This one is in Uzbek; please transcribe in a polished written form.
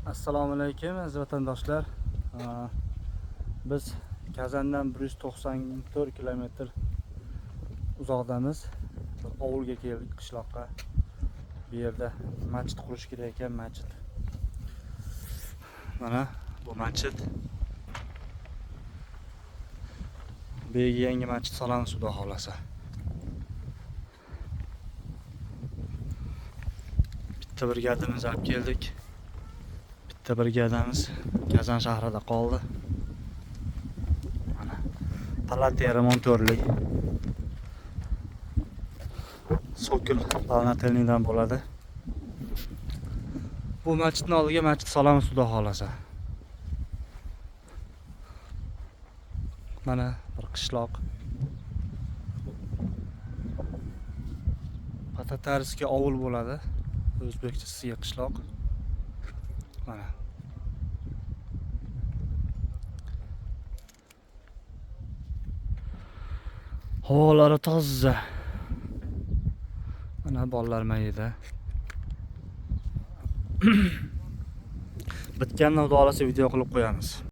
Assalomu alaykum, aziz vatandoshlar. Biz Kazandan 194 kilometr uzoqdamiz. Bir ovulga keldik, qishloqqa. Bu yerda masjid qurish kerak ekan, masjid. Mana bu masjid. Bu yerga yangi masjid solamiz, xudo xohlasa. Bitta brigadamizni olib keldik. Bitta brigadamiz Kazan shahrida qoldi. Mana palata remontyorlik. Sokol polnotelnidan bo'ladi. Bu masjidning oldiga masjid solamiz, xudo xohlasa. Mana bir qishloq. Patatarskiy ovul bo'ladi. O'zbekchasiga qishloq. Mana. Havolari toza. Mana bolalar mayda. Bitgandan xudo xohlasa video qilib qo'yamiz.